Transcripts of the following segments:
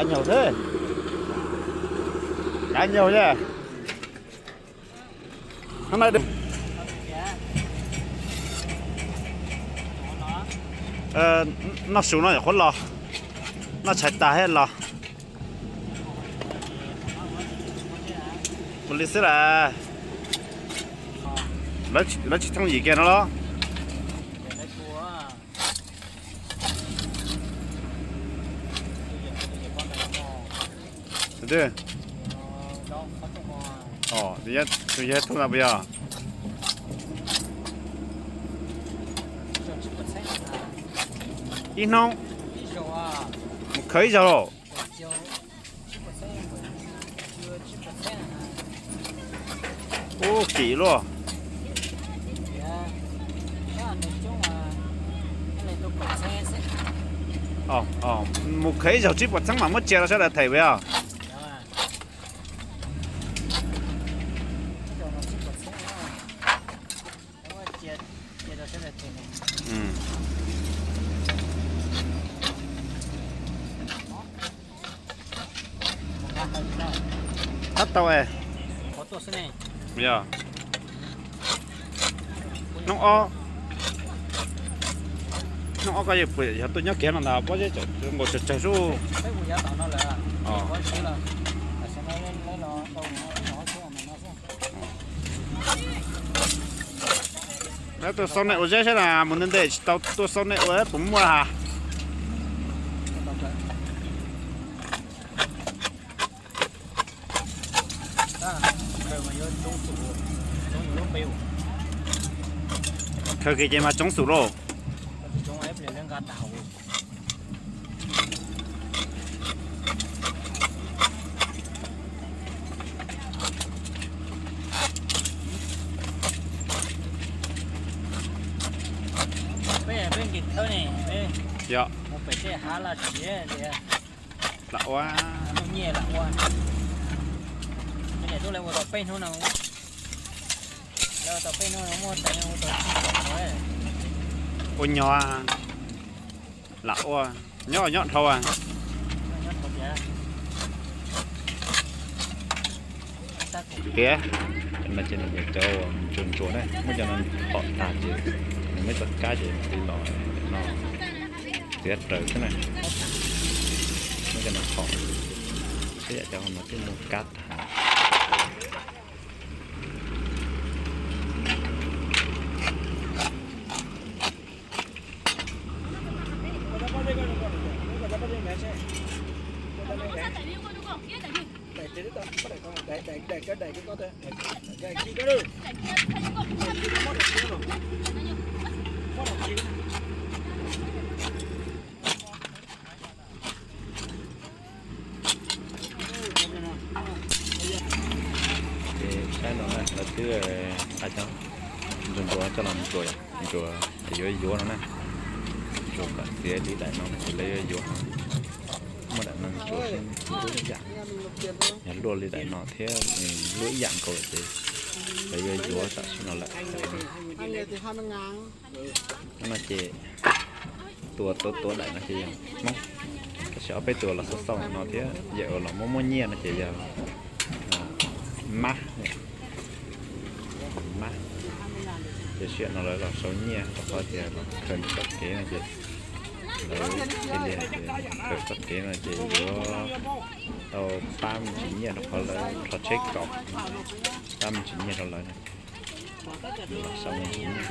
Kav nyaug thiab. Kav nyaug thiab. Noj su no nyuam qhuav los, noj tshais tas thiab los. Mus li xwb las. Lawv tsis thooj yim kiag no los? Tus twg? Tus yog thooj ntawd puas yog? Ib hnub mus khaws ib zaug los. Ub, kim luaj. Mus khaws ib zaug tsib puas txheeb mas muab cia rau sawv daws them puas yog? Tab tau es. Yog. Hnub ob, hnub ob koj yuav pum yog tuaj nyob kiag no ntag, pob zeb tseem nkaus tsawg tsawg xwb. Lawv tuaj xauj nej ua zeb saib na, mus ntev ntev tsis tau tuaj xauj nej ua puas muaj has. Khaws kiag ces mas tsoob xus lauj. Yog. Lam ua. Ua nyuag, lam ua, nyob nyob dhau. Tiav, no ces nws cov ntsuag ntsuag na, muab cov no thom tag ces nws muaj cov kab ces nws los no txiav raws xwb na. Muab cov no thom, ib yam cov no twb muaj kab tag. Ces saib no na, lawv twb nqa cov ntsuag ntsuag coj los ntsuas, ntsuas yuav yuav no na. Ntsuas kom txiav li daim no ces lawv yuav yuav. Muaj daim no ntsuas lub ib yam, yog luaj li daim no thiab luaj ib yam nkaus ces lawv yuav yuav tam sim no lawm. No ces tua tua tua daim no ces yog Hmoob, tab sis ob peb tus los xauj xauj no thiab yawm los muab muab nyiaj no ces yog mab, mab. Ces sij hawm no lawv los sau nyiaj rau qhov tias los khaws txoj kev no ces lawv cia li hais tias khaws txoj kev no ces yuav tau pab me ntsis nyiaj rau qhov lawv rho tsheb kaum, pab me ntsis nyiaj rau lawv. Los sau me ntsis nyiaj.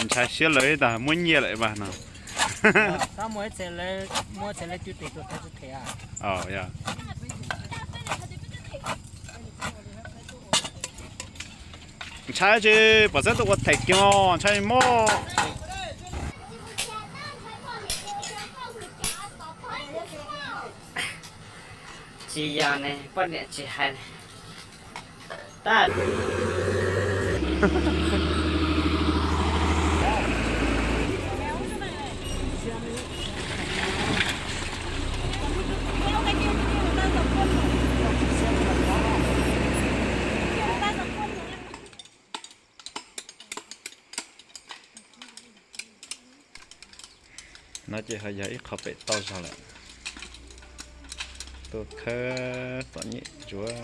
Ntshai siab lawv ib tag muab nyiaj lawm mas no. Ntshai tsis pom xeeb tuaj ua them kiag, ntshai mob. Tsis yog ne, poj niam tsis hais ne. Tab No ces ho yog ib qho pem toj zog lawm. Tuaj khawb txom nyem ntsuav.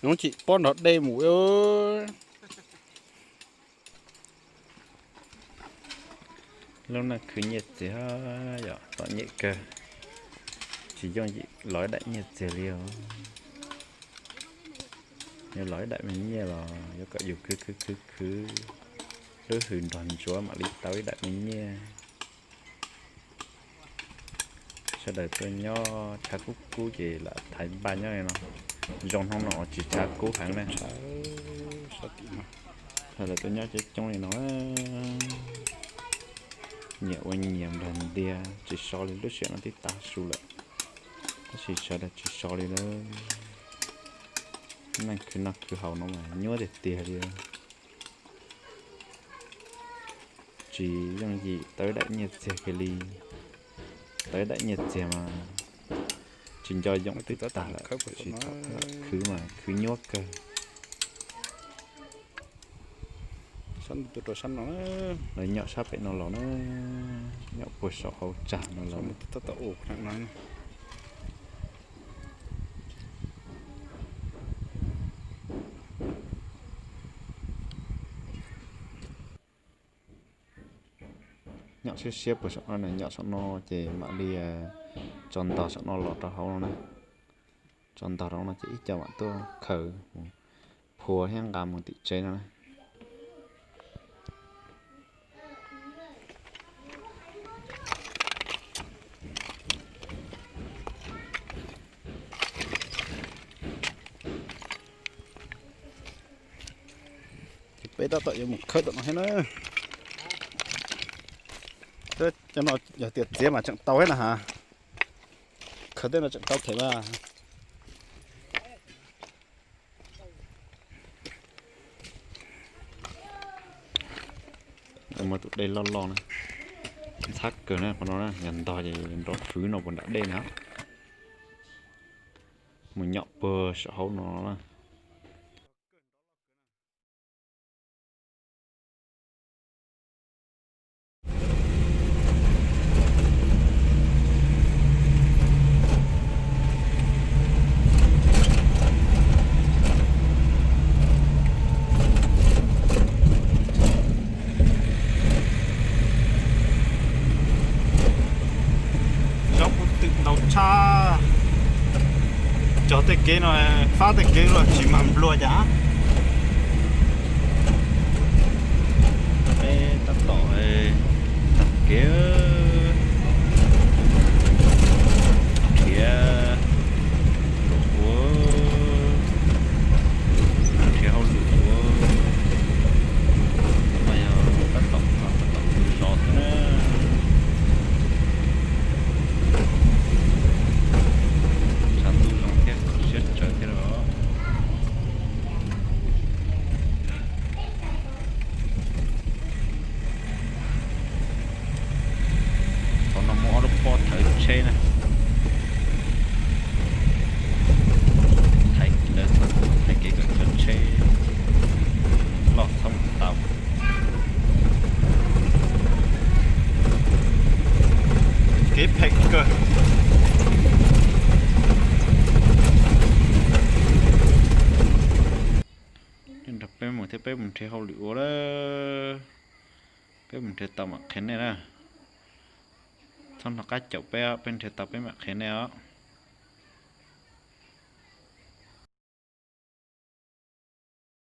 Nws tsis pob nrog dej mus. Lub neej khwv nyiaj txiag yom, txom nyem kawg, tsis yooj yim los ib daim nyiaj txiag li os. Yuav los ib daim me nyiaj los yuav kom yus khwv khwv khwv khwv, hlwb hws nrog ntsuav mam li tau ib daim me nyiaj. Sawv daws tuaj nyob tshav kub kub ces lam thaiv npaj nyob li no. Zoo hnub no tsis tshav kub heev na. Sawv daws tuaj nyob coob coob li no, nyias ua nyias nplog ntias, tsis so li, lub sij hawm no twb tav su lawm, tab sis sawv daws tsis so li lawm. Neej khwv noj khwv haus no mas nyuaj tiag tiag li. Tsis yooj yim tau ib daim nyiaj txiag kiag li. Tau ib daim nyiaj txiag mas tsis nco yoom twb tag lawm, tab sis thaum khwv mas khwv nyuaj kawg. Lawv nyob sab pem no los na, nyob puag saum hauv tsag no los. Nyob siab siab puag saum no, nyob saum no ces mam li tso ntog saum no los rau hauv no na. Tso ntog rau no ces ib co mam tuaj khaws mus phua thiab nqa mus tim tsev no na. Ces peb tab tom yuav mus khawb tom no thiab na. Cov no yog tias txiav mas tseem tau thiab na has. Khawb tej no tseem tau them mas. Muaj tus dej loj loj na, ntxhab kawg na qhov no na, yog ntog ces nrov fwv no puag nram dej na. Mus nyom puag saum hauv no na. Zaub kuj twm ntau tshaj. Cog tej kev no, fab tej kev los tsis mag nplua cas. Peb tab tom tag kev, khiav ua, nrhiav hauj lwm ua, mas yog tab tom, tab tom zos xwb na. Tshav ntuj zoo thiab siab tsawv thiab los. Qhov no muaj ob lub pob thawv tsheb na, thaiv, lawv thaiv kev kom cov tsheb loj txhob mus tau. Kev phem kawg. Nrog peb mus thiab, peb mus nrhiav hauj lwm ua lawm. Peb mus nrhiav tau mam qhia nej na. Txhob hnov qab caum peb, peb nrhiav tau peb mam qhia nej os.